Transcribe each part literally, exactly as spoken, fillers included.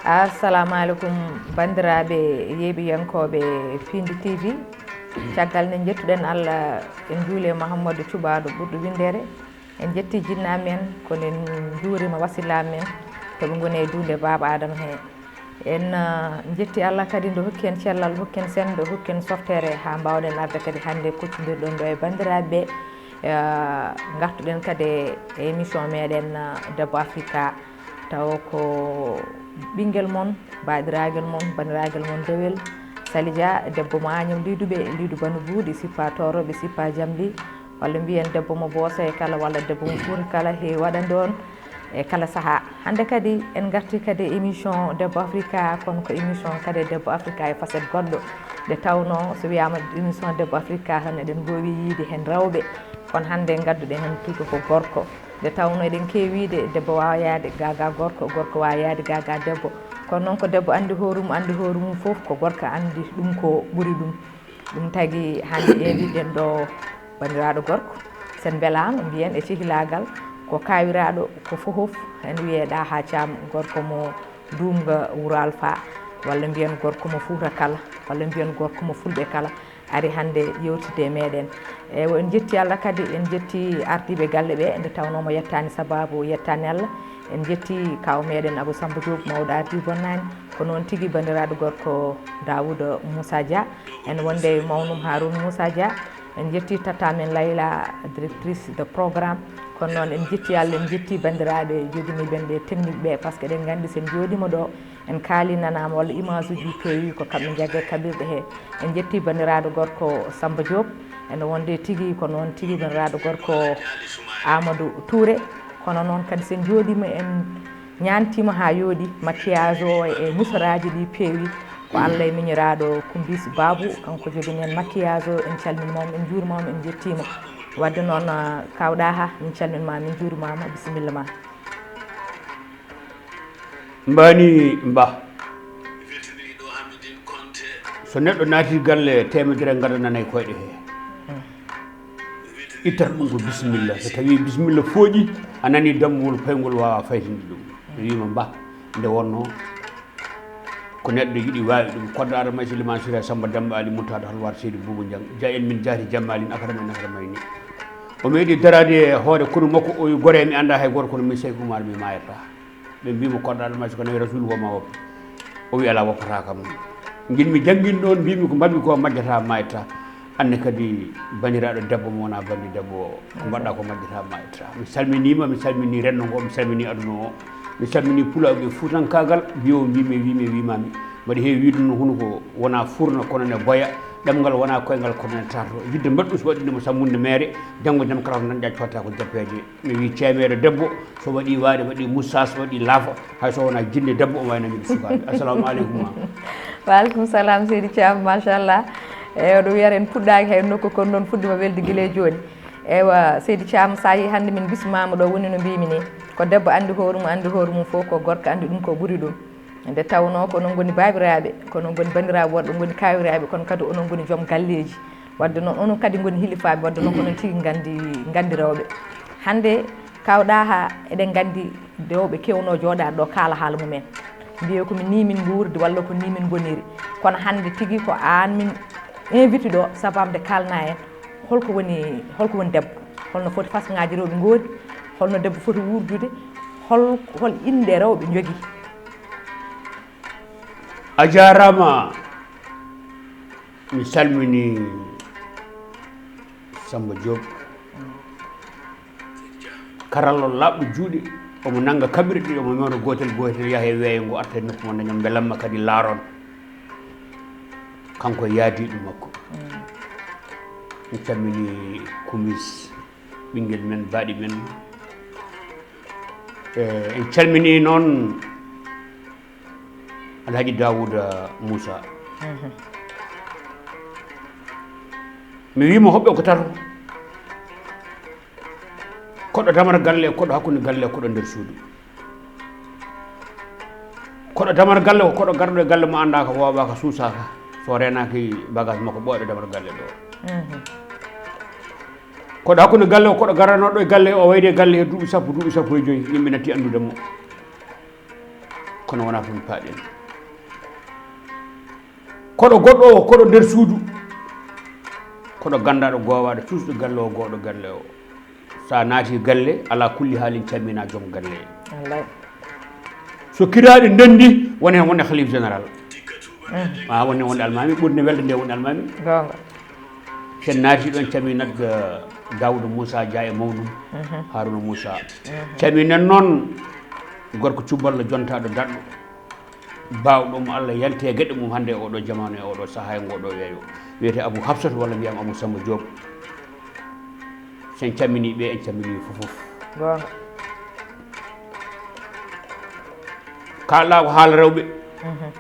Assalamu aleykum, banndiraaɓe yeeɓiyankooɓe Piindi T V. Caggal nde njettuɗen Allah, en njuuli e Mahammadu Cuɓaaɗo ɓurɗo winndere. En njetti jinnaaɓe men, kono en njuurima wasiilaaɓe men, to ɓe ngoni e duunde Baaba Adama he. En, ah, njetti Allah kadi nde hokki en cellal, hokki en sennde, hokki en softere haa mbaawɗen arde kadi hannde kuccondirɗen ɗo e banndiraaɓe ɓe. Ah, ngartuɗen kadi e émission meɗen, ah, Debbo Afrika. Taw ko ɓinngel mon, baaɗiraagal mon, banndiraagal mon Dowel, Sali Dia, debbo mo Agnam Liiduɓe, Liidu Bano Buuɗi, sippa Tooro, ɓe sippa Jamli, walla mbiyen debbo mo Boosay kala, walla debbo mo Fuuta kala, heewi waɗande on e kala sahaa. Hannde kadi en ngarti kadi e émission Debbo Afrika, kono ko émission kadi Debbo Afrika e facette goɗɗo. Nde tawnoo so wiyaama émission Debbo Afrika tan eɗen mbaawi yiide heen rewɓe, kono hannde ngadduɗen heen tigi ko gorko. Nde tawnoo eɗen keewi wiide debbo waawa yahde gaa gaa gorko, gorko waawa yahde gaa gaa debbo. Kono noon ko debbo anndi hoore mum, anndi hoore mum fof, ko gorko anndi ɗum ko ɓuri ɗum. Ɗum tagi hannde invitɗen ɗo banndiraaɗo gorko. Sen mbelaama mbiyen e cehilaagal ko kaawiraaɗo ko fohof, en wiyee Ɗaha Caam, gorko mo Duumga Wuro Alfa, walla mbiyen gorko mo Fuuta kala, walla mbiyen gorko mo Fulɓe kala, ari hannde yewtidde e meɗen. Eywa, en njetti Allah kadi, en njetti ardiiɓe galle ɓe, nde tawnoo mo yettaani sabaabu, yettaani Allah. En njetti kaaw meɗen Abou Samba Diop, mawɗo ardii bonnaani, ko noon tigi banndiraaɗo gorko Daouda Moussa Dia, en wonde e mawnum Harouna Moussa Dia. En njetti tata men Layla, directrice de programme. Kono noon en njetti Allah, en njetti banndiraaɓe joginiiɓe en ɓe technique ɓe, par ce que eɗen nganndi sen njooɗiima ɗo, en kaali nanaama walla image uji peewi ko kamɓe njagga kaɓirɗe he. En njetti banndiraaɗo gorko Samba Diop, ene wonde tigi ko noon tigi banndiraaɗo gorko Amadou Touré. Kono noon kadi sen njooɗiima en ñaantiima haa yooɗi, maquillage o e musoraaji ɗi peewi. Ko Allah e miñiraaɗo Kumbis Babou, kanko jogini en maquillage o. En calminiima mo, en njuuriima mo, en njettiima. Wadde noon, ah, kaw Ɗaha, min calminiima, min njuuriima ma, bisimilla ma. Mbani mba. So neɗɗo naati galle temedere ngada nanay koyɗe he. Ittat ɗum ko bisimilla. So tawi bisimilla fooƴi, a nani dammuwol paygol wawa faytinde ɗum. Mi wiima mba, nde wonno ko neɗɗo yiɗi wawi ɗum. Koddaɗo Maysa Liman Sira Samba Demba Ali Murtada Halwar Seydi Bubu Jang. Jaa en min jaati jammalin akara men akara mayni. O meeɗi daraade e hoore konu makko, o wi gore mi anda hay goto kono min Seyku Umar mi mayata. Ɓe mbimo koddaɗo Maysa ko nawi Rasul woma woppa. O wi ala woppata kam. Jinmi janngin ɗon mbimi ko mbaɗmi ko majjata mayta. Anne kadi bandiraɗo debbo mo wona bandi debbo o ko mbaɗɗa ko majjata mayta. Mi salminima, mi salmini renndo ngo, mi salmini aduna o. Mi salmini pulaagu e fuutankagal, mbiyo mbimi e wimi e wimami. Mbaɗi heewi wiide no hunuko wona furna kono ne boya, ɗemngal wona koyngal kono ne tarto. Yidde mbaɗɗus waɗinde mo sammunde meere, janngo jam kala ko dañɗa cotta ko jappeeje. Mi wi ceemeere debbo so waɗi waade waɗi moustache waɗi laafa hay so wona jinne debbo o wayna min sukaaɓe. Assalamu aleykum ma. Waaleykum salam seydi Thiam, machallah. Eywa, ɗum wiyata en puɗɗaaki hay nokku kono noon fuɗɗima welde gila e jooni. Eywa seydi Thiam, sa yehi hannde min bismama ɗo woni no mbimi ni, ko debbo anndi hoore mum, anndi hoore mum fof ko gorko anndi ɗum ko ɓuri ɗum. Nde tawnoo ko onon ngoni baabiraaɓe, ko onon ngoni banndiraaɓe worɓe, ngoni kaawiraaɓe, kono kadi onon ngoni joom galleeji. Wadde noon onon kadi ngoni hilifaaɓe, wadde noon ko onon tigi nganndi nganndi rewɓe. Hannde kawɗa haa eɗen nganndi rewɓe keewno jooɗaade ɗo kaala haala mumen, mbiye ko min nii min nguurdi walla ko nii min ngoniri. Kono hannde tigi ko aan min invite ɗo sababu nde kaalna en holko woni holko woni debbo, holno foti façon ngaaji rewɓe ngoodi, holno debbo foti wuurdude, hol hol innde rewɓe njogii. A jaaraama. Mi salmini Samba Diop, karallo laaɓɗo juuɗe, omo nannga kaɓirɗe ɗiɗi, omo mewna gootel gootel, yaha e weeyo ngo arta e nokku mo daña mbelamma kadi laaron. Kanko e yaadiiɗo makko. Mi calmini Kumis, ɓinngel men, baaɗi men. Eh, en calmini noon Alhaji Dawuda Moussa. Mi wiima hoɓɓe ko tato. Koɗo damar galle, koɗo hakkunde galle, koɗo nder suudu. Koɗo damar galle ko koɗo garɗo e galle mo annda ko wooɓaka suusaka. So renaki bagage makko ɓooyɗo damar galle ɗo. Koɗo hakkunde galle ko koɗo garanoɗo e galle o wayde galle he duuɓi sappo, duuɓi sappo e joyi yimɓe natti anndude mo. Kono wonaa toon paaɗen. Koɗo goɗɗo o, koɗo nder suudu. Koɗo ganndaɗo, goowaɗo, cuusɗo galle o, gooɗo galle o. So a naati galle, ala kulli haalin, cammina joom galle. Wallay. So kiraaɗi ndenndi, woni heen wonde khalife général. Mm. Ma wonde wonde almaami, ɓurni welde nde wonde almaami. Goonga. Sen naati ɗon, caminat ga Daouda Moussa Dia e mawɗum, mhm, Harouna Moussa. Mhm. Caminen noon gorko cuballo jontaaɗo daɗɗo. Baawɗo mo Allah yalti e geɗe mum hannde e oɗo jamaanu, e oɗo sahaa, e ngoɗo weeyo. Wiyete Abou Hafsat walla mbiyam Abou Samba Diop. Sen cammini ɓe, en cammini fof fof. Goonga. Kaalɗa ko haala rewɓe. Mhm.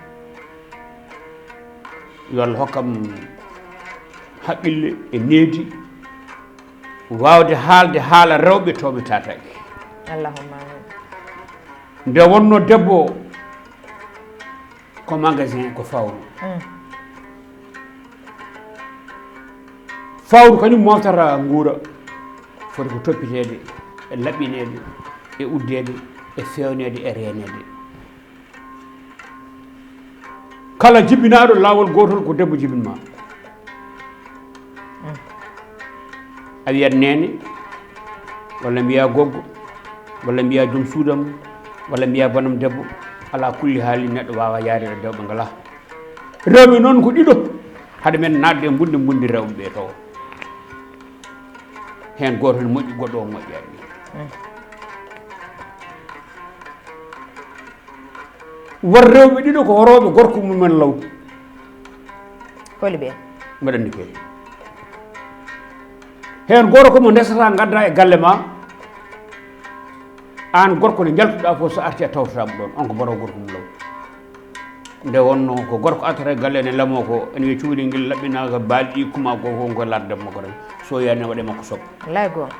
Yo Allah hokkam haqqille e needi, waawde haalde haala rewɓe to mi taataaki. Allahumma amin. Nde wonno debbo o, ko magasin, ko fawru. Mm. Fawru kañum moftata nguura, foti ko toppiteede, e laɓɓineede, e uddeede, e feewneede, e reeneede. Kala jibinaaɗo laawol gootol ko debbo jibinma. Mm. A wiyat neene, walla mbiya goggo, walla mbiya joom suudam, walla mbiya banam debbo. Ala kulli haali neɗɗo waawa yaade ɗo dewɓe ngalaa. Rewɓe noon ko ɗiɗo. Hade men naatde e mbunndi mbunndi rewɓe ɓe taw. Heen gooto ne moƴƴi, goɗɗo o moƴƴaani. Mm. Won rewɓe ɗiɗo ko horooɓe gorko mumen law. Holi ɓe? Mbeɗa anndi kay. Heen gooto ko mo ndesata ngadda e galle ma. Aan gorko nde njaltuɗaa fof so arti a tawtata mo ɗoon. On ko baraw gorko mum law. Nde wonno ko gorko artata e galle ne lamo ko, ene wiya cukalel ngel laɓɓinaaka, baali ɗi kuma ko, ko, ko ladde makko tan. So yani waɗe makko sob. Wallay goonga.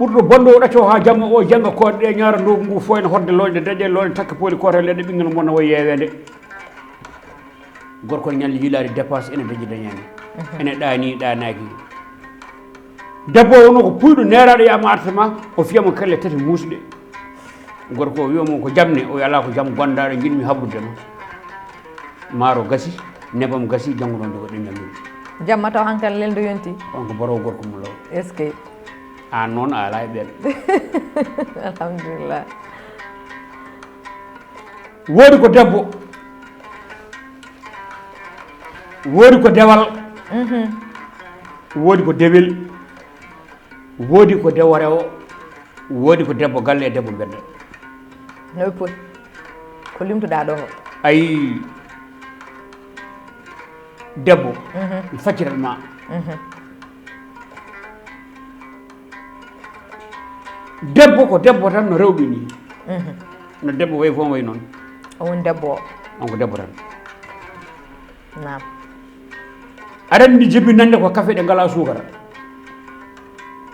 Ɓurɗo bonde o ɗacco haa jamma o jannga koode ɗe ñaara ndogu ngu fof ene hodde looñde daƴƴe looñde takka pooli kootale ɗe ɓinngel mum na wayi yeeweende. Gorko ñalli yilaade dépense ene dañi dañaani. Mhm. Ene ɗaani ɗaanaaki. Debbo o wonno ko puyɗo neeraaɗo yaama arta ma, o fiya mo kelle tati muusɗe. Gorko o wiya mo ko jam ne, o wiya alaa ko jam, gondaaɗo njiɗmi habrude ma. Maaro gasi, nebam gasi, janngo ɗon jogo ɗen ñamiri. Jamma taw hankal leldo yonti. On ko borowo gorko mum law. Est-ce que? Aan noon a alaa e ɓeen. Alhamdulillah. Woodi ko debbo. Woodi ko dewal. Mhm. Woodi ko dewel. Woodi ko dewbo rewo. Woodi ko debbo galle e debbo mbedda. No ɓe poti? Ko limtuɗaa ɗo ngo? Ayi, debbo, mhm, mi faccirat ma. Mhm. Debbo ko debbo tan no rewɓe ni. Mhm. No debbo wayi fof wayi noon. O woni debbo o. On ko debbo tan. Naam. Aɗa anndi jibinannde ko kafe ɗe ngalaa suukara.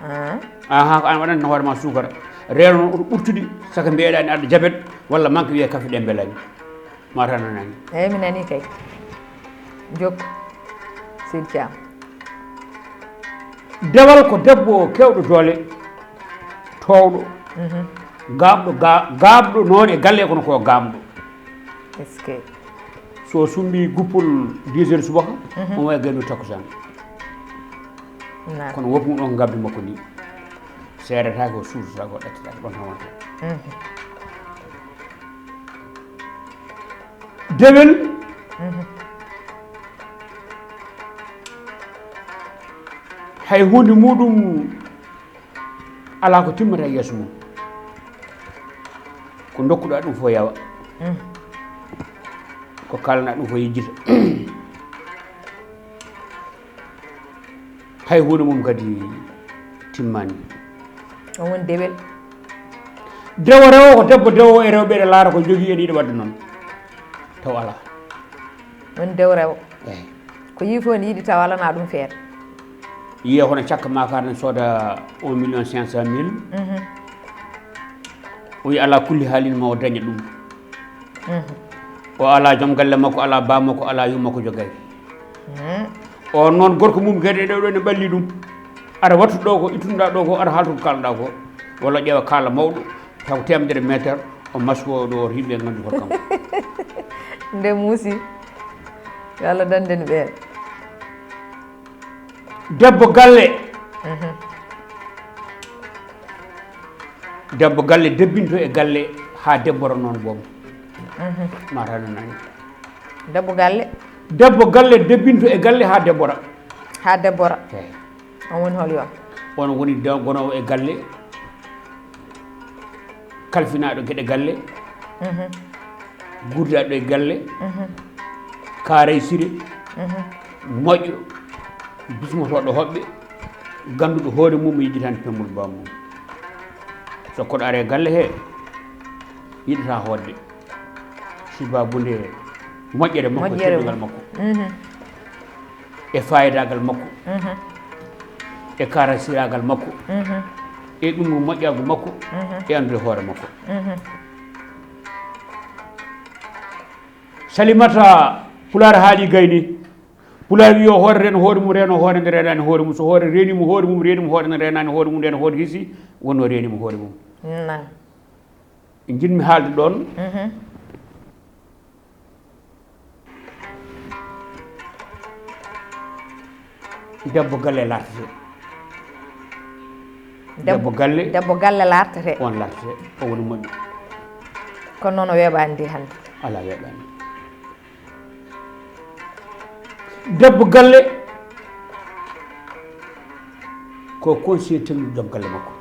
Ah. Aha, ko an waɗanta hoore ma suukara. Reeno noon oto ɓurtude, saka mbiyeɗaa ne adda jabet, walla manque wiye kafe ɗe mbelaani. Mata nanani. Eeyi, mi nanii kay. Jokku, Sidi Thiam. Dewal ko debbo keewɗo doole, toowɗo, mhm, gaaɓɗo, ga-, gaaɓɗo noon e galle kono ko gaamɗo. Est-ce que? So sumbi guppol dix heures subaka, mhm, omo wawi gaynude takkusaan. Naam. Kono woppu ɗon ngabbi makko ni. Seerataake o, suusataake o, ɗaccataake ɗon tan wonta. Mhm. Dewel, mhm, hay huunde muɗum alaa ko timmata e yeeso mum. Ko ndokkuɗaa ɗum fof yawa. Mm. Ko kaalana ɗum fof yejjita. Hay huunde mum kadi timmaani. On woni dewel. Dewo rewo ko debbo dewo e rewɓe ɗe laara ko jogii ene yiɗi waɗde noon. Taw alaa. Woni dewo rewo. Eeyi. Ko yii fof ne yiɗi taw alana ɗum feere. Yiye hono cakka makar ne sooda un million cinq cent mille. Mhm. O wi ala kulli haalin ma o daña ɗum. Mhm. O ala joom galle makko, ala ba makko, ala yumma ko jogay. Mhm. O noon gorko mum kadi e ɗo ɗo ne ɓalli ɗum. Aɗa wattu ɗo ko ittunoɗa ɗo ko, aɗa haalta ko kalɗa ko. Walla ƴeewa kaala mawɗo, taw ko temedere meter, O masko o ɗo, o yimɓe ngandu ko kanko. Nde muusi. Yo Allah danden ɓeen. Debbo galle. Debbo galle debbinto e galle haa debbora noon boobu. Mata nanani. Debbo galle. Debbo galle debbinto e galle haa debbora. Haa debbora. Eyi. On woni hol yoon? On woni de- gonoowo e galle, kalfinaaɗo geɗe galle, guurdaaɗo e galle, kaaray sire, moƴƴo, bismotooɗo hoɓɓe, gannduɗo hoore mum, yejjitaani pemmol baamu mum. So koɗo are galle he, yiɗata hoodde. Sibaabu nde moƴƴere makko, Moƴƴere teddungal mum. Makko, e faayidaagal makko, e karasiraagal makko, e ɗum moƴƴaagu makko, e anndude hoore makko. Salimata, Pulaar haali gayni. Pulaar wi o hoore reen hoore mum, reeno hoore nde reenaani hoore mum. So hoore reenimo hoore mum, reenimo hoore nde reenaani hoore mum, ndeen hoore hisi, wonno reenimo hoore mum. Naam. Njiɗmi haalde ɗoon, debbo galle laartete. Debbo galle. Debbo galle laartete. On laartete, o woni moƴƴo. Kono noon o weeɓaani ndi hannde. Alaa weeɓaani. Debbo galle ko conseiller technique joom galle makko.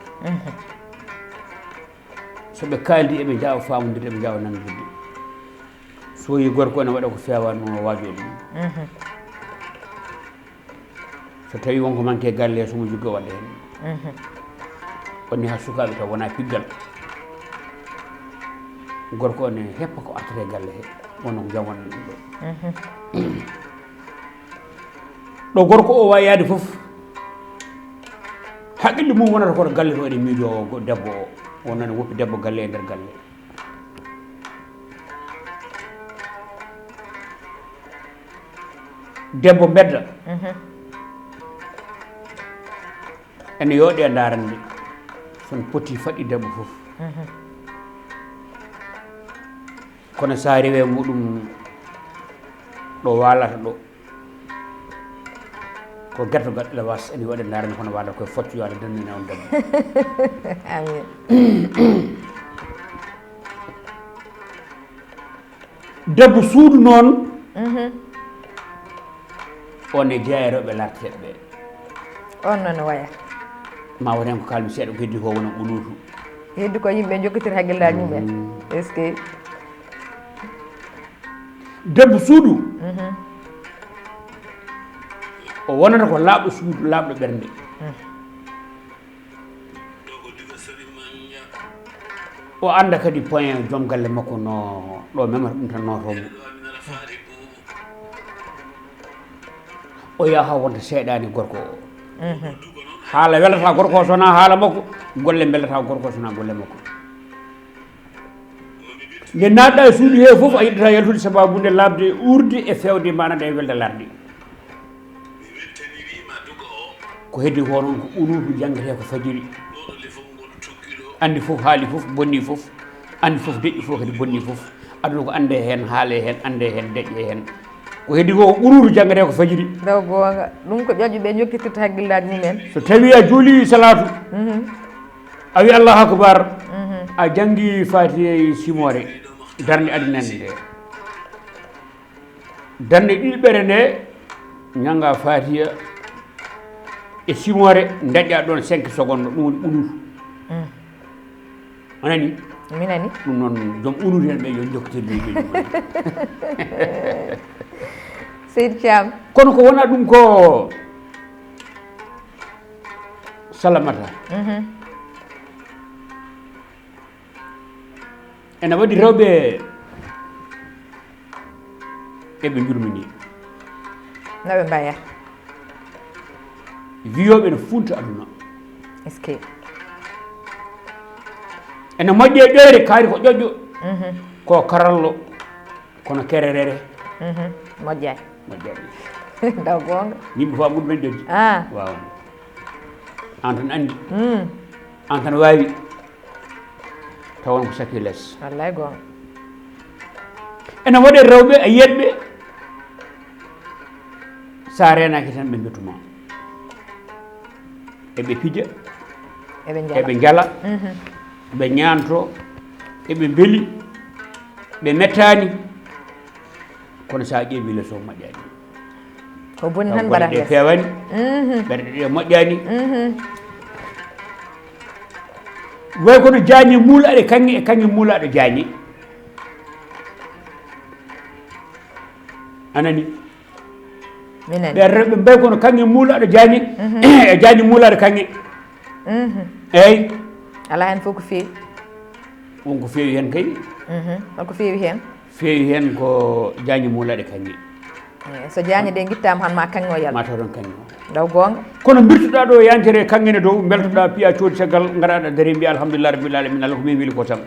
So ɓe kaaldi, eɓe njaawa faamondirde, eɓe njaawa nanndirde. So yi gorko ene waɗa ko feewaani ɗum, o waajo ɗum. So tawi wonko manque galle, so mo joggi o waɗa heen. Woni ha sukaaɓe taw wona piggal. Gorko ne heppa ko artata e galle he, wonno ko jam wonani ɗum ɗo. Ɗo gorko o wawi yaade fof, haqqille mum wonata koto galle to, ene miijo debbo o, wonno ne woppi debbo galle e nder galle. Debbo mbedda ene yooɗi e ndarande, son poti faɗi debbo fof. Kono sa rewe muɗum ɗo walata ɗo, ko gertogal ila was ene waɗa ndarande, kono wala koye foccu, yo Allah dandine on debbo. Amin. Debbo suudu noon, on e jeeya rewɓe larteɓe ɓe. On noon waya. Ma won hen ko kalmi seeɗa ko heddi ko wona ɓulutu. Heddi ko yimɓe jokkitira hakkillaaji mumen. Est-ce que? Debbo suudu, o wonata ko laaɓɗo suudu, laaɓɗo ɓernde. O annda kadi point joom galle makko no ɗo memata ɗum tan notomo. O yaha wonta seeɗani gorko o. Haala welata gorko o sona haala makko, golle mbelata gorko o sona golle makko. Nde naatɗa e suudu he fof a yiɗata yaltude sababu nde labde uurde e fewde mana nde welde larde. Ko heddi ko noon ko ɓuluutu janngete ko fajiri. Anndi fof haali fof bonni fof. Anndi fof deƴƴi fof kadi bonni fof. Aduna ko annde heen haale heen annde heen deƴƴe heen. Ko heddi ko ko ɓuluutu janngete ko fajiri. Ndew goonga. Ɗum ko ƴoƴɓe ɓe njokkitirta hakkillaaji mumen. So tawi a juuli salaatu, a wi Allahu akbar, a janngi Faatiha e simoore, darnde adinande nde. Darnde ɗiɗiɓere nde, ñannga Faatiha e simoore, daƴƴa ɗoon cinq secondes, ɗum woni ɓuluutu. A nani? Mi nani. Ɗum noon, joom ɓuluutu en ɓe yo jokkotirde e ɓe. Seydi Thiam. Kono ko wona ɗum ko Salamata. Ene waɗi rewɓe eɓe njurmini. No ɓe mbayata? Wiyooɓe no funta aduna. Est-ce que? Ene moƴƴi e ƴoyre, kaari ko ƴoƴƴo. Ko karallo, kono kererere. Moƴƴaani. Moƴƴaani. Ndew goonga. Yimɓe fof ɓuri men ƴoƴde. Ah. Waaw. Aan tan anndi. Aan tan waawi. Taw won ko saki les. Wallay goonga. Ene waɗe rewɓe a yiyat ɓe, so a reenaaki tan ɓe mbettu ma. Eɓe pija, Eɓe eɓe njala. Njala, ɓe ñaanto, eɓe mbeli, ɓe mettaani. Kono so a ƴeewi les o moƴƴaani. Ko boni Taw tan ɓerɗe mbaɗata ɗe les. Feewaani, ɓerɗe ɗe moƴƴaani. Way kono jaañe muulaaɗe kaŋŋe e kaŋŋe muulaaɗo jaañe. A nani? Minen. Ɓe rewɓe mbay kono kaŋŋe muulaaɗo jaañe e jaañe muulaaɗo kaŋŋe. Eyi. Alaa heen fof ko feewi. Won ko feewi heen kay. Holko feewi heen? Feewi heen ko jaañe muulaaɗe kaŋŋe. Eh, so jaañe ɗe ngittaama han ma kaŋŋe o yaltu. Ma taw tan kaŋŋe o. Ndaw goonga. Kono mbirtuɗaa ɗo yantere kaŋŋe ne dow, mbeltoɗaa piya coodi caggal, ngaraɗa darim mbiya alhamdulillah rabbil alamin, Allah ko min weli ko tan.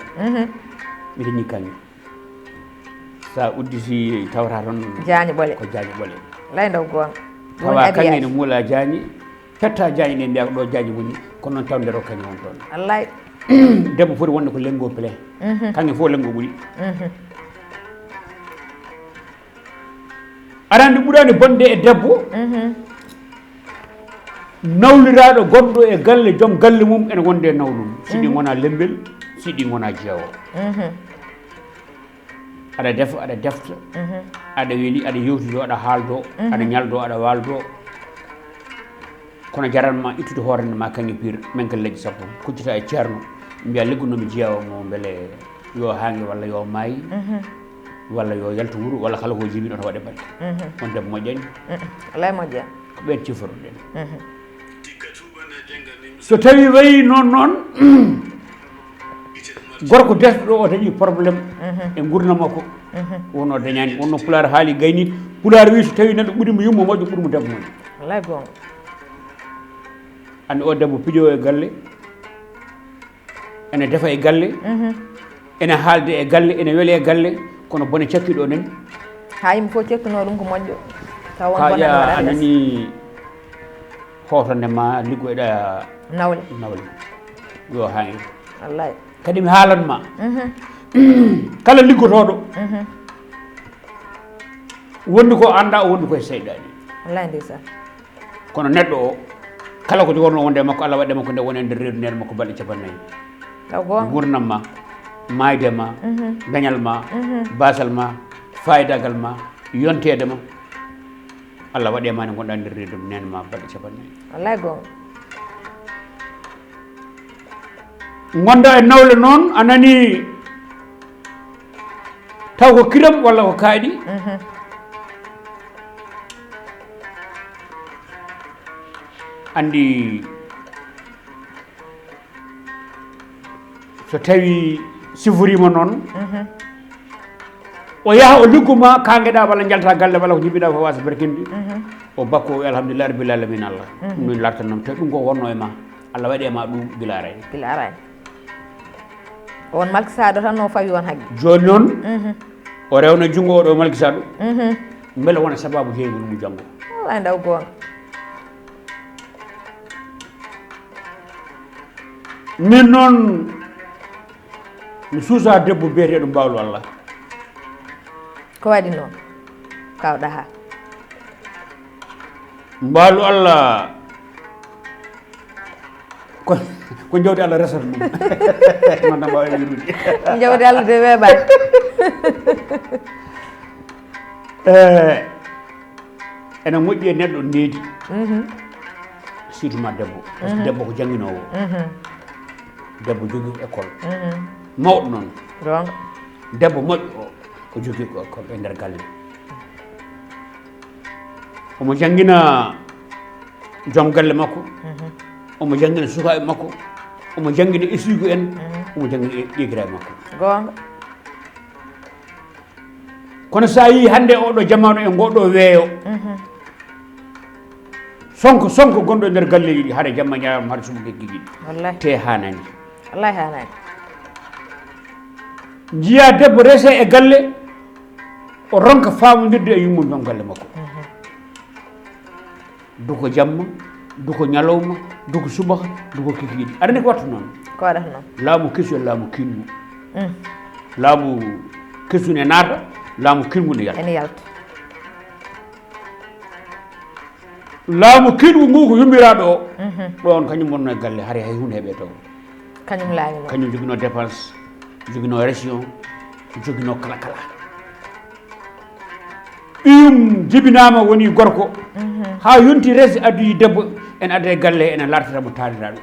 Mbiɗa ñi kaŋŋe. Sa udditi tawata toon Jaañe ɓole. Ko jaañe ɓole. Lay ndaw goonga. Ɗum Tawa woni kaŋŋe ne abiyaji. Muula jaañe, petta jaañe ɗe mbiya ko ɗo jaañe woni, kono noon taw nder o kaŋŋe won toon. Wallay. Debbo foti wonde ko lenngo plein. Kaŋŋe fof lenngo ɓuri. Aɗa anndi ɓuraani bonde e debbo nawliraaɗo gonɗo e galle, joom galle mum ene wonde e nawlum. Si ɗi ngona lembel, si ɗi ngona jeewo. Aɗa defa, aɗa defta, aɗa weli, aɗa yewtido, aɗa haaldo, aɗa ñaldo, aɗa waldo. Kono jaranma ittude hoore ma kaŋŋe pir, men kala leƴƴi sappo, kuccita e ceerno, mbiya liggunomi jeewo mo mbele yo haange walla yo maayi, walla yo yaltu wuro, walla kala ko jibi ɗon waɗe batte. On debbo moƴƴani. Alay moƴƴa. Ko ɓen ciforoɗen. So tawi wayi noon noon, gorko desɗo o dañi problème e gurdam makko. Wonno dañani, wonno pulaar haali gayni. Pulaar wi so tawi neɗɗo ɓurimo yumma moƴƴo, ɓurimo debbo moƴƴo. Alay goonga. Andi o debbo pijo e galle, ene defa e galle, ene haalde e galle, ene wele e galle, kono bone cakkiɗo nani. Ha yimɓe fof cettuno ɗum ko moƴƴo. Taw won Ka bonande ƴa waɗa a les. Nani hoto nde ma liggoyɗa Nawle. Nawle. Yo haŋi. Wallay. Kadi mi haalan ma. Kala liggotoɗo. Wondi ko anda, o wondi koye seyɗaɗi. Wallay ndeysan. Kono neɗɗo o, kala ko wonno wonde e makko, Allah waɗde makko nde woni e nder reedu nene makko balɗe capanɗe nayi. Taw goonga. Gurdam ma, mayde ma, dañal ma, basal ma, fayidagal ma, yontede ma. Allah waɗe ma nde gonɗa nder reedu nene ma balɗe capanɗe nayi. Wallay goonga. Gonda e nawle noon, a nani taw ko kiram walla ko kaaɗi. Andi so tawi siforiima noon, o yaha o ligguma kaŋŋeɗa walla jalta galle walla ko jibiɗa ko wasa berkinde. O bakko o wi alhamdulillah rabbil alamin Allah. Ɗum noon lartanam tawi ɗum ko wonno e ma. Allah waɗi e ma ɗum gila arani. Gila arani. On malkisaɗo tan no fawi on haggi. Joni noon o rewna junngo oɗo malkisaɗo. Mbele wona sababu jeygu ɗum janngo. Wallay ndaw goonga. Min noon mi suusa debbo biyeteɗo mbawlo Allah. Ko waɗi noon kawɗa ha? Mbawlo Allah ko, ko jawdi Allah resata ɗum. Manda mbawa wirude. Jawdi Allah de weeɓani. Eh, ene moƴƴi e neɗɗo needi. Surtout ma debbo, par ce que debbo ko jannginoowo. Debbo jogii ko école. Mawɗo noon. Goonga. Debbo moƴƴo o, o jogii ko école e nder galle. Omo janngina joom galle makko. Omo janngina sukaaɓe makko. Omo janngina esiygu en. Omo janngina ƴeegiraaɓe makko. Goonga. Kono so a yii hannde oɗo jamaanu e ngoɗo weeyo, sonko sonko gonɗo e nder galleeji ɗi, hara jamma ñaama, hara suba geggi giɗi. Wallay. Te hanani. Wallay hanani. Njiya debbo rese e galle, o ronka faamondirde e yummum joom galle makko. Duko jamma, duko ñalawma, duko subaka, duko kikiiɗe. Aɗa andi ko watta noon? Ko waɗata noon? Laamu kesu e laamu kiingu. Laamu kesu ne naata, laamu kinngu ne yalta. Ene yalta. Laamu kinngu ngu ko yummiraaɗo o. Ɗoon kañum wonnoo e galle, hari hay huunde heɓee taw. Kañum laamino. Kañum joginoo dépense, joginoo région, joginoo kala kala. Ɓiyum jibinaama woni gorko. Haa yonti resi adduyi debbo, en adda e galle, ene lartata mo taaliraaɗo.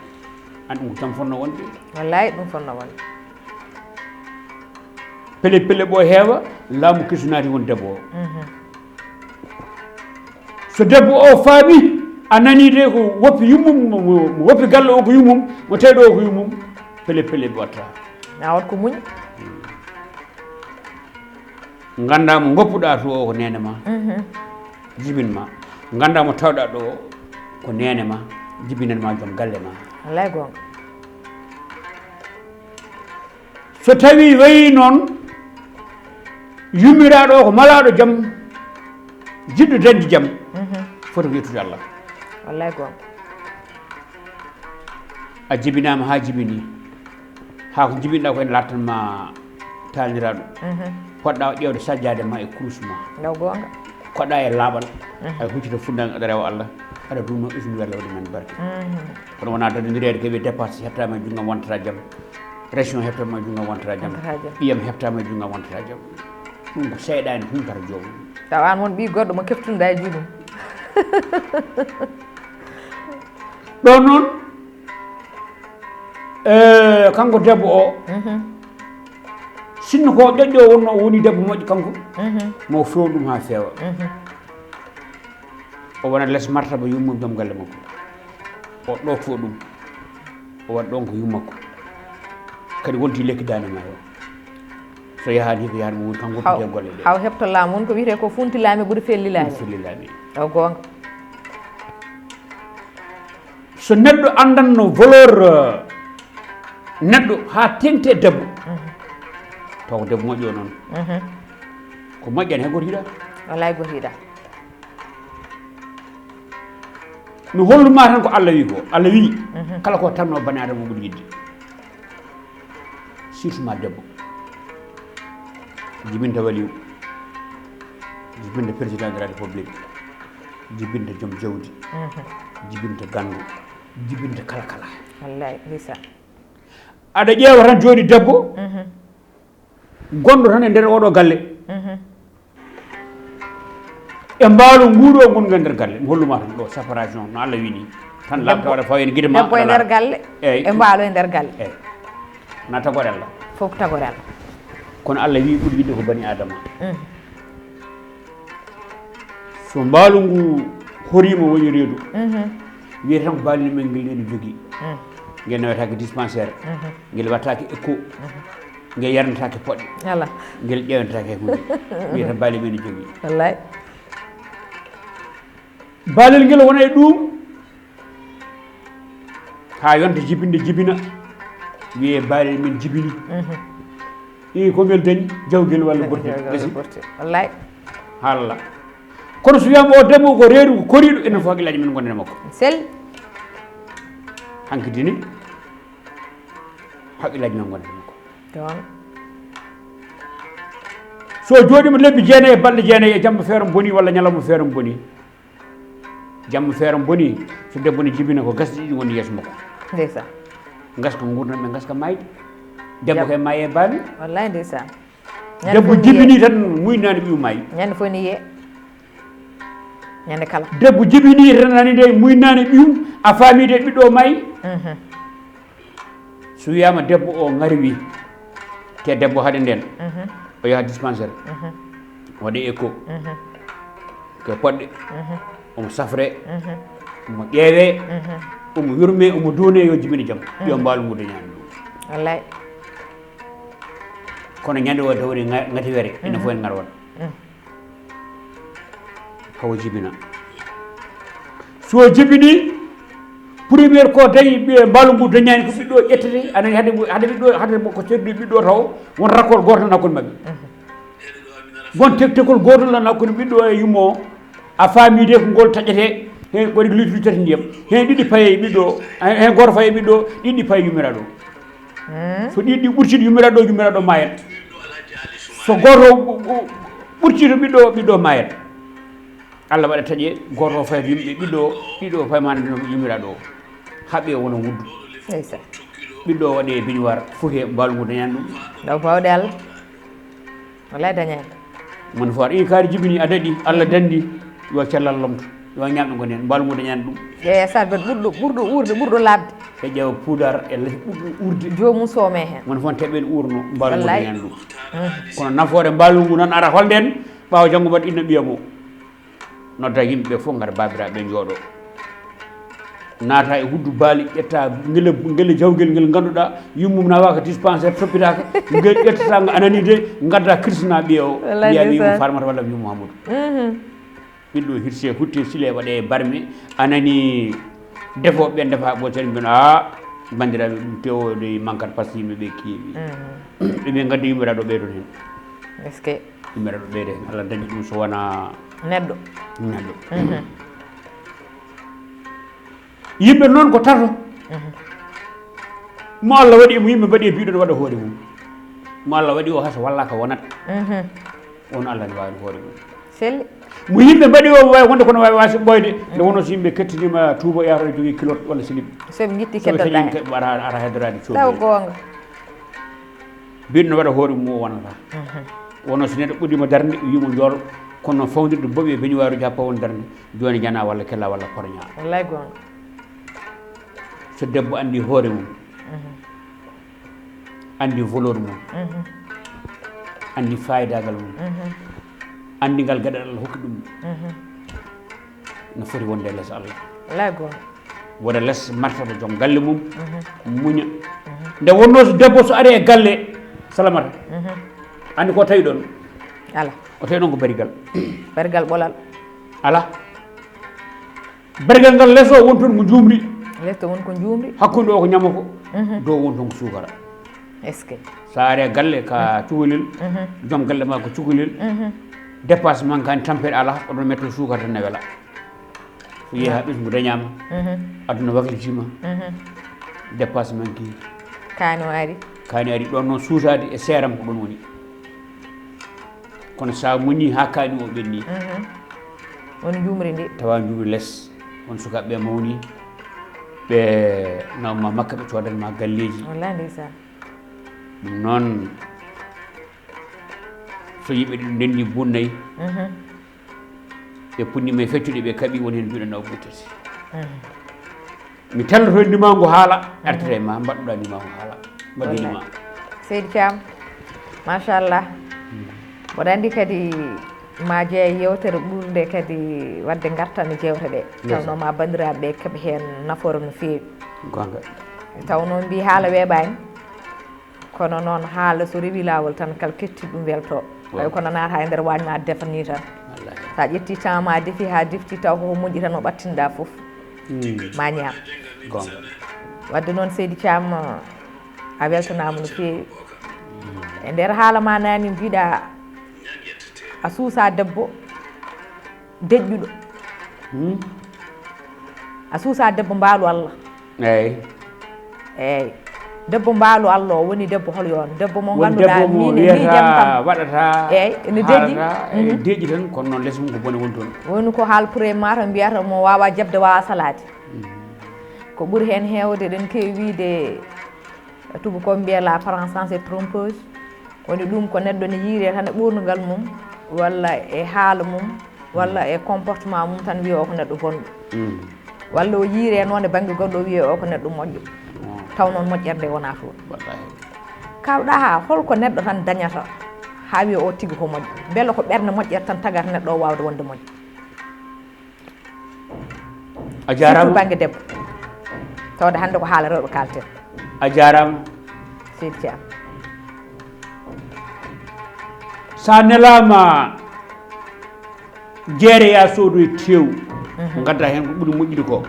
An ɗum ko jam fonnoo wonde. Wallaay ɗum fonnoo wonde. Pele pele ɓo heewa, laamu kesu naati won debbo o. So debbo o faami, a nanii de ko woppi yummum, mo, mo, mo woppi galle o ko yummum, mo tawi ɗo o ko yummum, pele pele ɓe watta. Na wat ko muñ. Nganndaa mo ngoppuɗaa to o ko neene ma, jibin ma. Nganndaa mo tawɗaa ɗo o ko neene ma, jibinan ma joom galle ma. Wallaay goonga. So tawii wayii noon, yummiraaɗo o ko malaaɗo jam, jiɗɗo dañde jam, foti ko yettude Allah. Wallaay goonga. A jibinaama haa jibini, haa ko jibinɗaa ko ene lartan ma taalniraaɗo. Poɗɗaa ƴeewde sajjaade ma e kurus ma. Ndaw goonga. Koɗɗaa e laaɓal. Aɗa huccita fuɗnaange, aɗa rewa Allah, aɗa duuno ismu Yalla waɗi men barke. Kono wonaa dañondireede ko wiye dépense heɓtaama e junngo am wontata jam. Région heɓtaama e junngo am wontata jam. Wontata jam. Ɓiyam heɓtaama e junngo am wontata jam. Ɗum ko seyɗaani humpata joomum. Tawa aan won ɓiy goɗɗo mo keftunoɗaa e juuɗum. Ɗoon noon, eh, kanko debbo o, sinno ko ƴoƴƴo o wonno o woni debbo moƴƴo kanko, mo feewn ɗum haa feewa. O wona les martaba yummum joom galle makko. O ɗoofto ɗum. O waɗa ɗoon ko yummakko. Kadi wonti lekki daande maayo. So yahaani ko yahan mo woni kanko. Haw, goppite golle ɗe. Haw heɓto laamu on ko wiyetee ko funti laami ɓuri felli laami. Ɓuri felli laami. O goonga. So neɗɗo anndanno valeur, eh, neɗɗo haa teŋti e debbo. Taw ko debbo moƴƴo noon. Ko moƴƴani he goto yiɗa. Wallaay goto yiɗa. Mi holluma tan ko Allah wi ko. Allah wi, kala ko tanno bani Adama o ɓuri yiɗde. Surtout ma debbo. Jibinta waliw. Jibinta président de la république. Jibinta joom jawdi. Jibinta ganndo. Jibinta kala kala. Wallaay, ndeysaan. Aɗa ƴeewa tan jooni debbo. Gonɗo tan e nder oɗo galle. E mbaalo nguuɗo ngonga nder galle, mi holluma tan ɗo séparation no Allah wini tan. Labta waɗa fawi en gide ma debbo e nder galle. Eyyi. E mbaalo e nder galle. Eyyi. Na tagore Allah. Fof ko tagore Allah. Kono Allah wi ɓuri yiɗde ko bani Adama. So mbaalu ngu horiima woni reedu, wiyete tan ko baalel men ngel ene jogii. Ngel nawetaake dispensaire, ngel wattaake écho, ngel yarnataake poɗɗe, ngel ƴeewetaake e hunde. Wiyete tan baalel men ene jogii. Wallaay. Baalel ngel wona e ɗum, haa yonta jibinde jibina, wiyee baalel men jibini. Ii, ko ngel dañi, jawgel walla bortel. Gasi. Wallaay. Haalala. Kono so wiyaama o debbo ko reedu, ko koriiɗo, enen fof hakkillaaji men ngonda e makko. Sel. Hankadi ni, hakkillaaji men ngonda e makko. Ɗon. So jooɗiima lebbi jeenayi e balɗe jeenayi e jamma feere boni walla ñalawma feere boni, jamma feere boni, so debbo ne jibina ko gasɗe ɗiɗi ngoni yeeso makko. Ndeysaan. Ngaska nguurndam ɓe ngaska maayde. Debbo kay maayi e baali. Wallaay ndeysaan. Debbo jibini tan muynani ɓiyum maayi. Ñande fof ni yiyee. Ñande kala. Debbo jibini tan nani de muynani ɓiyum, a faami de ɓiɗɗo maayi. So wiyaama debbo o ŋarwi, te debbo haɗe nden, o yaha dispensaire, o waɗe écho, ko poɗɗe, omo safre, omo ƴeewe, omo yurme, omo duune, yo jibine jam. Yo mbaalu ngu dañaani ɗum. Wallaay. Kono ñande o dawri nga-, ngati were, ina fof en ngar won. Hawo jibina. So jibini, première ko dañi ɓe mbaalu ngu dañaani ko ɓiɗɗo ƴettete, anani hade mo, hade ɓiɗɗo, hade mo ko seddu ɓiɗɗo taw, won rakkol gooto tan hakkunde maɓɓe. Won tek-, tekol gootol tan hakkunde ɓiɗɗo e yummo o. A faami de ko ngol taƴete, heen waɗi ko litre tati ndiyam. Heen ɗiɗi paye ɓiɗɗo o, heen gooto faye ɓiɗɗo o, ɗiɗi paye yummiraaɗo o. Hmm. So ɗiɗi ɗi ɓurtiiɗo yummiraɗo o, yummiraɗo o maayat. So gooto o ɓu-, ɓu-, ɓurtiiɗo ɓiɗɗo o, ɓiɗɗo o maayat. Allah waɗa taƴe, gooto o fayata yumɓe ɓiɗɗo o, ɗiɗo o faymaande yummiraɗo o. Haɓe wona wuddu. Ndeysaan. Ɓiɗɗo o waɗe beñuwaar, fuhe mbaalu ngu dañani ɗum. Ɗo bawɗe Allah. Wallay dañani. Mon fof ar, ii kaari jibini, a daɗi, Allah danndi, yo cellal lomto, yo ñaamɗo ngon heen, mbaalu ngu dañani ɗum. Ƴeewa sarbet ɓurɗo, ɓurɗo uurde, ɓurɗo laaɓde. Ɓe ƴeewa puudar e laafi ɓurɗo uurde. Joomum soome heen. Mon fof teɓen uurno, mbaalu ngu Wallay. Dañani ɗum. Mhm. Kono nafoore mbaalu ngu noon ara hol ndeen, ɓaawo janngo mbaɗa inna ɓiya mo. Nodda yimɓe ɓe fof ngara, baabiraaɓe ɓe njooɗo. Naata e huddu baali, ƴetta ngel, ngel jawgel ngel ngannduɗaa yummum nawaaka dispensaire, toppitaaka. Ngel ƴettata ngo anani de, ngadda kirsina ɓiya o. Wallay Mbiya ɓiyum ndeysaan. Farmata walla ɓiyum Mahamadou. Mhm. Ɓiɗɗo hirse, hutte, sile, waɗe barme, anani defooɓe ɓe ndefa ɓo tan mbino, "A, banndiraaɓe, ɗum tewo de mankat par ce que yimɓe ɓe keewi." Mhm. Ɓe mbiya ngadda yummiraɗo ɓeydo heen. Est-ce que Yummiraɗo ɓeydo heen. Allah dañi ɗum so wona Neɗɗo. Neɗɗo. Mhm. Yimɓe noon ko tato. Mhm. Mo Allah waɗi mo yimɓe mbaɗi e biɗo no waɗa hoore mum. Mo Allah waɗi o hasa walla ka wonat. Mhm. On Allah ne waawi hoore mum. Selli. Mo yimɓe mbaɗi o wawi wonde kono wawi wasi ɓoyde. Nde wonno so yimɓe kettinima tuuba yahata jogii kilot walla silip. So ɓe njitti Soɓe keddata tawi hen. Ke-, ara, ara heddoraade Taw coodii. Goonga. Biɗo no waɗa hoore mum o wonata. Mhm. Wonno so neɗɗo ɓuddima darnde, wiyimo njool, kono fawdirde booɓi e beñuwaaruji haa pawon darnde, jooni ñana walla kella walla porña. Wallay goonga. So debbo anndi hoore mum, Mhm. anndi valeur mum, Mhm. anndi faayidagal mum, Mhm. anndi ngal geɗal Allah hokki ɗum, Mhm. no foti wonde e les Allah. Wallay goonga. Wona les martaba joom galle mum, Mhm. muña. Mhm. Nde wonno so debbo so ari e galle, salamata. Mhm. Anndi ko tawi ɗon? Ala. O tawi ɗon ko barigal. Barigal ɓolal. Ala. Barigal ngal les o won toon ko njuumri. Les o won ko njuumri. Hakkunde o ko ñamoko. Mhm. Dow won toon ko suukara. Est-ce que? So a ari e galle ka Mhm. cukalel, Mhm. joom galle ma ko cukalel. Mhm. Dépasse man kan tampere ala, oɗon metto suukara tan ne wela. So yehi haa ɓesngu dañaama, Mhm. aduna waklitiima, Mhm. dépasse manki. Kaani o ari. Kaani ari ɗoon noon suusaade e seeram ko ɗoon woni. Kono so a muñii haa kaani o ɓenni. Mhm. Woni njuumri ndi. Tawa njuumri les. Won sukaaɓe ɓe mawni, ɓe nawma makka, ɓe coodanma galleeji. Wallay ndeysaan. Ɗum noon, so yimɓe ɗiɗo ndenndi bunnay, Mhm. ɓe puɗɗiima e feccude, ɓe kaɓi, woni heen mbiɗo nawa buttati. Mhm. Mi talloto e ndimaangu haala, Mhm. artira e ma, mbaɗɗuɗa ndimaangu haala. Mbaɗɗini ma. Wallay. Seydi Thiam, machallah. Hmm. Mboɗo anndi kadi ma jeeya yewtere ɓurde kadi waɗde ngartam e jeewte ɗe. Yes. Tawnoo ma banndiraaɓe ɓe keɓa heen nafoore no feewi. Goonga. Tawnoo mbi haala weeɓaani. Kono noon haala so rewi laawol tan kala kettiiɗo ɗum welto. Waaw. Tawi kono naata e nder waañ ma defa ni tan. Wallaahi. Sa ƴetti temps ma defi haa defti taw koko moƴƴi tan o ɓattinɗa fof. Hmm. Ma ñaam. Goonga. Wadde noon seydi Thiam a weltanaama no feewi. Hmm. E nder haala ma nani mbiɗa a suusa debbo deƴƴuɗo. Hmm. A suusa debbo mbaalu Allah. Eeyi. Eeyi. Debbo mbaalu Allah o woni debbo hol yoon? Debbo mo ngannduɗaa debbo mo miin e miijam kam. Waɗata, eeyi, ene deƴƴi. Haalata, e deƴƴi tan, kono noon les mum ko bone woni toon. Woni ko haal pure mata mbiyata mo waawa jaɓde, waawa salaade. Mhm. Ko ɓuri heen heewde, eɗen keewi wiyde Tuubakooɓe mbiya la apparence est trompeuse. Woni ɗum ko neɗɗo ne yiire tan e ɓoornugal mum, walla e haala mum, walla e comportement mum tan wiya o ko neɗɗo bonɗo. Mm. Walla o yiire noon e bannge goɗɗo o wiya o ko neɗɗo moƴƴo. Mm. Taw noon moƴƴere nde wonaa toon. Wallaahi. Kaaw Ɗaha, holko neɗɗo tan dañata haa wiya o tigi ko moƴƴo? Mbele ko ɓernde moƴƴere tan tagata neɗɗo o waawde wonde moƴƴo? A jaaraama. Surtout bannge debbo. Tawde hannde ko haala rewɓe kaalten. A jaaraama. Seydi Thiam. Sa nelaama jeere ya soodoy teew. Mhm. Ngadda heen ko ɓuri moƴƴude ko.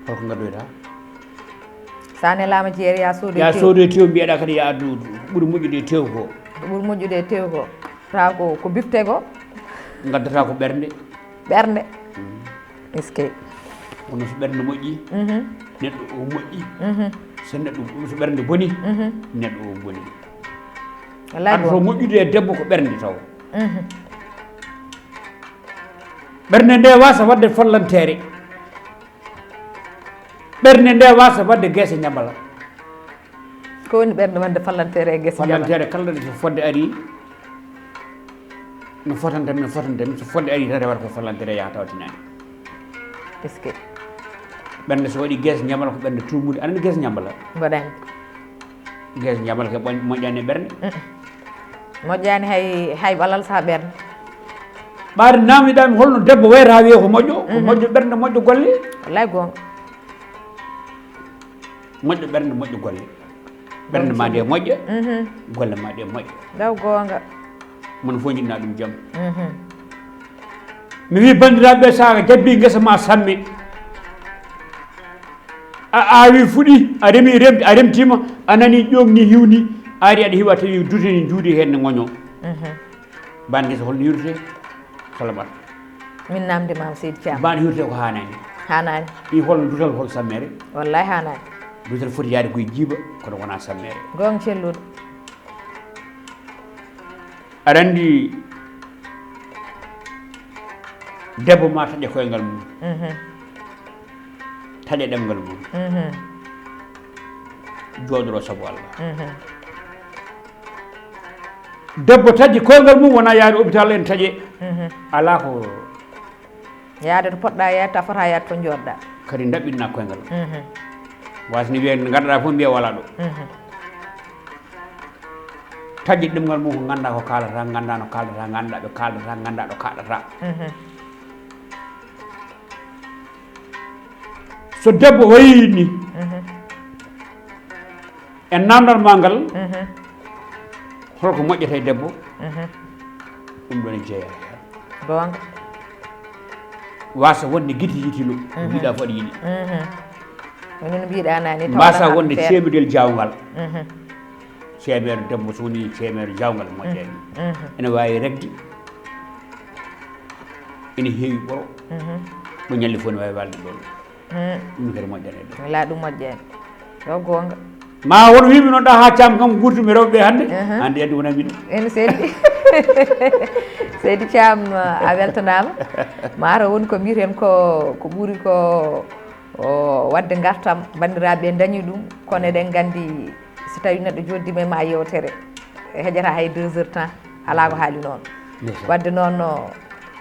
Holko ngaddoyɗaa? Sa nelaama jeere, ya soodoy tew. Ya soodoy tew, mbiyeɗaa kadi ya addu ɓuri moƴƴude e tew ko. Ko ɓuri moƴƴude e tew ko. Tawa ko, ko bifte ko. Ngaddata ko ɓernde. Ɓernde. Mm. Eskey. Kono so ɓernde moƴƴi, neɗɗo o moƴƴi. So neɗɗo, so ɓernde boni, neɗɗo o boni. Wallaay Adda to goonga. Moƴƴude e debbo ko ɓernde taw. Ɓernde nde wasa wadde follanteere. Ɓernde nde wasa wadde geese ñambala. Ko woni ɓernde wonde fallanteere e gese ñambala? Fallanteere kala nde so fodde ari, no fotanta mi, no fotanta mi, so fodde ari tan rewata ko fallanteere yaha tawtinani. Est-ce que? Ɓernde so waɗi geese ñambala ko ɓernde tumude, aɗa andi geese ñambala? Mboɗa andi. Geese ñambala ke moƴ- moƴƴani e ɓernde. Moƴƴani hay hay ɓalal sa ɓernde. Ɓaade namdiɗami holno debbo wayata wiye ko moƴƴo, ko moƴƴo ɓernde, moƴƴo golle. Wallaay goonga. Moƴƴo ɓernde, moƴƴo golle. Ɓernde ma nde moƴƴa, golle ma ɗe moƴƴa. Daw goonga. Mon fof jiɗna ɗum jam. Mi wi banndiraaɓe, so a jabbi ngesa ma samme, a awi fuɗi, a remi remti, a remtima, a nani ƴoom ni hiwni, a ari aɗa hiwa tawi duteni juuɗe heen ne ŋoño. Baan ngesa holno hiwrete? Salamat. Min namdi ma seydi thiam. Baan hiwrete ko hanani. Hanani. I holno dutal hol sammere? Wallahi hanani. Dutal foti yaade koye jiiba kono wona sammere. Goonga celluɗo. Aɗa anndi debbo ma taƴa koyngal mum, taƴa ɗemngal mum, jooɗoro sabu Allah. Debbo taƴi koyngal mum wona yaade hôpital en taƴe. Alaa ko Yaade to poɗɗa yaade ta fota yaade to jooɗɗa. Kadi ndaɓɓinna koyngal. Wasni wiye ngarɗa fof mbiya wala ɗo. Taƴi ɗemngal mum ko ngannda ko kaalata, ngannda no kaalata, ngannda ɓe kaalata, ngannda ɗo kaɗɗata. So debbo wayi ni e namdal ma ngal, holko moƴƴata e debbo? Ɗum ɗon e jeeya. Goonga. Wasa wonde giti yitino, mbiɗa foɗa yiɗi. Woni no mbiɗa nani. Mbasa wonde ceemedel jawngal. Ceemeero debbo so woni ceemeero jawngal moƴƴani. Ene waawi regde. Ene heewi ɓoro. Ɗo ñalli fof ne waawi walde ɗon. Ɗum kadi moƴƴani ɗo. Wala ɗum moƴƴani. Ɗo goonga. Ma won wiimi noon ɗa ha cam kam gurtumi rewɓe hannde. Hannde addi wona mbiɗo. Ene selli. Seydi Thiam, a weltanama. Mata woni ko mbiyeten ko ko ɓuri ko o wadde gartam banndiraaɓe dañi ɗum, kono eɗen nganndi so tawi neɗɗo joddima e ma yewtere heƴata hay deux heures temps. Alaa ko haali noon. Wadde noon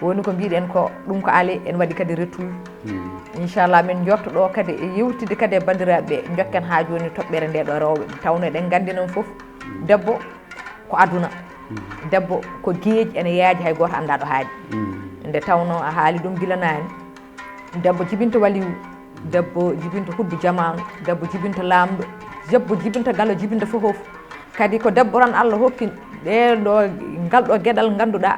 woni ko mbiɗen ko ɗum ko ale en waɗi kadi retour. Inchallah min jorto ɗo kadi e yewtidde kadi e banndiraaɓe ɓe jokken ha joni toɓɓere nde ɗo rewɓe tawno eɗen nganndi noon fof debbo ko aduna. Debbo ko geej ene yaaji hay goto annda ɗo haaɗi. Nde tawno a haali ɗum gila naani. Debbo jibinta waliyu, debbo jibinta huddu jamaanu, debbo jibinta laamɗo, debbo jibinta galo jibinta fofof. Kadi ko debbo tan Allah hokki ɗee ɗo ngal ɗo geɗal ngannduɗaa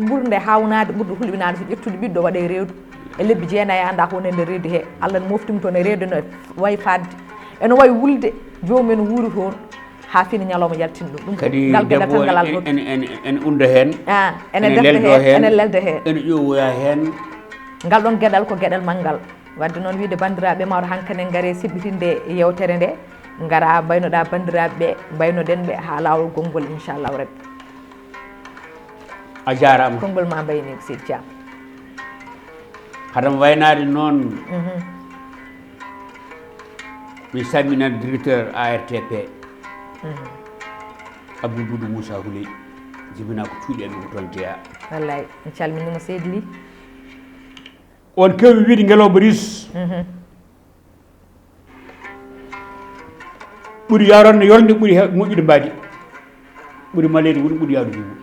ɓurnde hawnaade ɓurde hulɓinaade so ƴettude ɓiɗɗo waɗa e reedu e lebbi jeenayi a anndaa ko woni e nder reedu he. Allah ne moftima toon e reedu no wayi fadde ene wayi wulde joomum en wuuri toon. Ha fini ñalawma yaltin ɗum ɗum kadi ngal geɗal tan ngal alhol en en en unda hen. Ah, ene lelde hen ene lelde hen ene ƴowoya hen. Ngal ɗon geɗal ko geɗal manngal. Wadde noon wiide banndiraaɓe mawɗo hankane ngare siɓɓitinde yewtere nde. Ngara mbaynoɗa banndiraaɓe ɓe mbaynoɗen ɓe ha laawol gonngol inchallahu rabbi. A jarama konngol ma mbayni ko seydi thiam. Haɗam waynaade noon. Mi salminat directeur A R T P, Abdou Doudou Moussa Houley, jibina ko cuuɗi amen ko toon jeeya. Wallay, mi calminima seydi Ly. On kewmi wiide ngelooba ris. Ɓuri yaronde yolnde, ɓuri moƴƴude mbaadi, ɓuri maleede woni ɓuri yaadu juugo.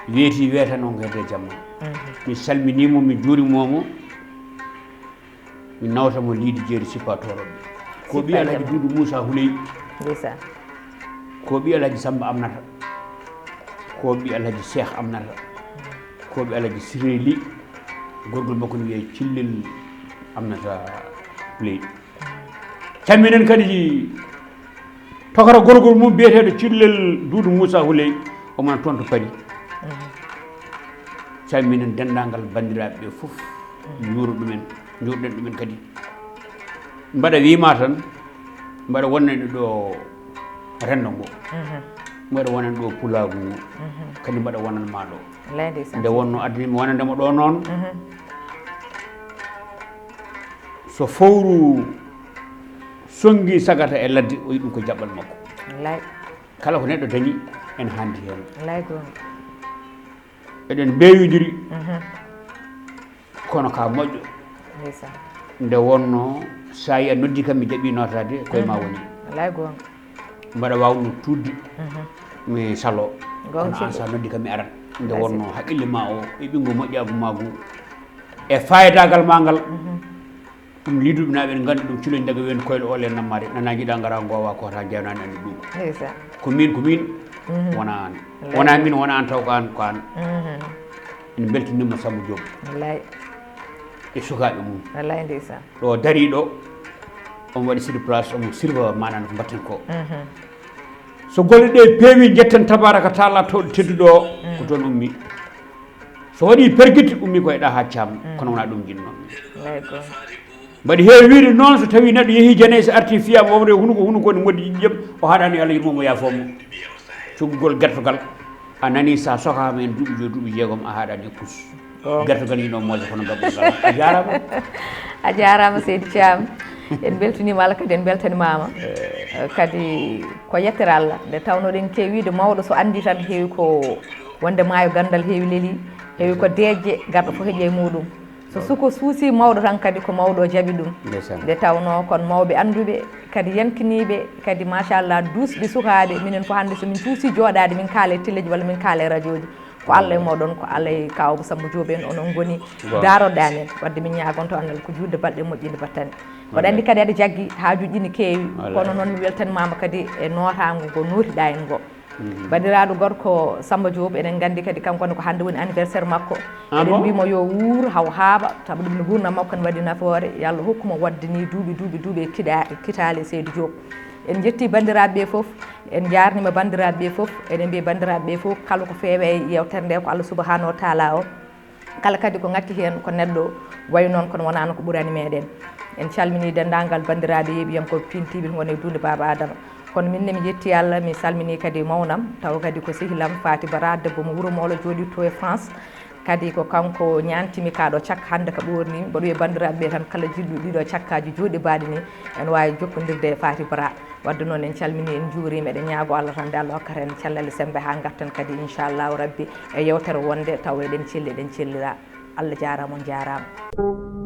Weeti weetan on hedde jamma. Mi salminimo, mi juurimomo. Mi nawta mo liidi jeeri sippa toroɓe. Ko ɓi alhaji duudu moussa huley. Ndeysan. Ko ɓi alhaji samba amnata. Ko ɓi alhaji cheikh amnata. Ko ɓi alhaji sireli. Gorgol makko no wiye cillel amnata huley. Camminen kadi tokara gorgol mum biyeteeɗo cillel duudu moussa huley. Omona toon to paris. Camminen denndaangal banndiraaɓe ɓe fof. Njuuro ɗumen, njuurɗen ɗumen kadi. Mbaɗa wiima tan, mbaɗa wonande ɗo renndo ngo. Mbaɗa wonande ɗo pulaagu ngu. Kadi mbaɗa wonande ma ɗo. Nde wonno addani mi wonande mo ɗo noon. So fowru sonngi sagata e ladde, o yi ɗum ko jaɓɓal makko. Kala ko neɗɗo dañi, ene handi heen. Eɗen mbewidiri, kono ka moƴƴo. Nde wonno, so a yi a noddi kam, mi jaɓi notaade, koye ma woni. Mbaɗa wawno tuudde, mi salo. Kono an, so a noddi kam, mi aran. Nde wonno, haqqille ma o e ɓinngu moƴƴaagu maagu e faayidagal ma ngal. Ɗum liduɓe naɓe en nganndi ɗum, culoñ daga weendi koylo ole nammari, nana jiɗa ngara ngowa ko ta jewnani anndi ɗum. Ko min, ko min, wona an. Wona min, wona an taw ko an, ko an. En mbeltinima Samba Diop. E sukaaɓe mum. Ɗo dariɗo, omo waɗi sur place, omo sirva manan ko mbatten ko. So golle ɗe peewi, jetten tabaraka taala tawɗo tedduɗo o, ko toon ummi. So waɗi pergiti, ummi koye ɗa ha cam, kono wona ɗum jinnomi. Mbaɗi heewi wiide noon, so tawi neɗɗo yeehi jene, so arti fiyama womre hunuko, hunuko ne moddi ƴiƴƴam, o haɗani Allah yurmomo yafomo. Cuggugol gertogal, a nani sa sokama en duuɓi joyi, duuɓi jeegom, a haɗani kus. Gertogal yino moƴƴo kono gaɓɓol ngal. A jarama. A jarama seydi Thiam. En beltanima Allah, kadi en beltanimama. Kadi ko yettere Allah, nde tawno ɗen kewiide mawɗo so andi tan heewi ko wonde maayo gandal heewi leeli, heewi ko deeƴƴe, garɗo fof heeƴi e muɗum. So suko suusi mawɗo tan kadi ko mawɗo o jaɓi ɗum. Nde tawno kon mawɓe annduɓe kadi yankiniiɓe kadi machallah duusɓe sukaaɓe, minen fof hannde so min cuusi jooɗaade min kaala e teleji walla min kaala e radioji, ko Allah e moɗon, ko Allah e kaaw Samba Diop en, onon ngoni daaroɗa amen. Wadde min ñaagonto Allah ko juutde balɗe moƴƴinde battane. Mboɗo anndi kadi aɗa jaggi haajuuji ne keewi, kono noon mi weltanimama kadi e nootaango ngo nootiɗa en ngo. Bandiraɗo gorko Samba Diop, eɗen gandi kadi kanko ne ko hande woni anniversaire makko. Eɗen mbimo yo wuur haw haaɓa, sabu ɗum no gurdam makko ne waɗi nafoore. Yo Allah hokku mo wadde ni duuɓi, duuɓi, duuɓi e kiɗa-, kitaale Seydi Diop. En jetti bandiraɓe ɓe fof, en jarnima bandiraɓe ɓe fof, eɗen mbiya bandiraɓe ɓe fof kala ko feewi e yewtere nde ko Allah subhanahu wa taala o. Kala kadi ko ngakki heen ko neɗɗo wayi noon, kono wonaano ko ɓurani meɗen. En calmini denndaangal banndiraaɓe yeeɓiyankooɓe piintiiɓe to ngoni e duunde Baaba Adama. Kono min ne mi yetti Allah, mi salmini kadi mawnam, tawa kadi ko sehilam Faty Bara, debbo mo wuro Moolo jooɗi to e France. Kadi ko kanko ñaantimi kaa ɗo cakka hannde ka ɓoornimi. Mboɗo wiya banndiraaɓe ɓe tan, kala jiɗɗo ɗiɗo cakkaaji jooɗi baaɗi ni, ene waawi jokkondirde e Faty Bara. Wadde noon en calmini, en njuurima, eɗen ñaago Allah tan nde Allah hokkata en cellal e semmbe haa ngarten kadi inchallahu rabbi e yewtere wonde tawa eɗen celli, eɗen cellira. Allah jaaraama, on jaaraama.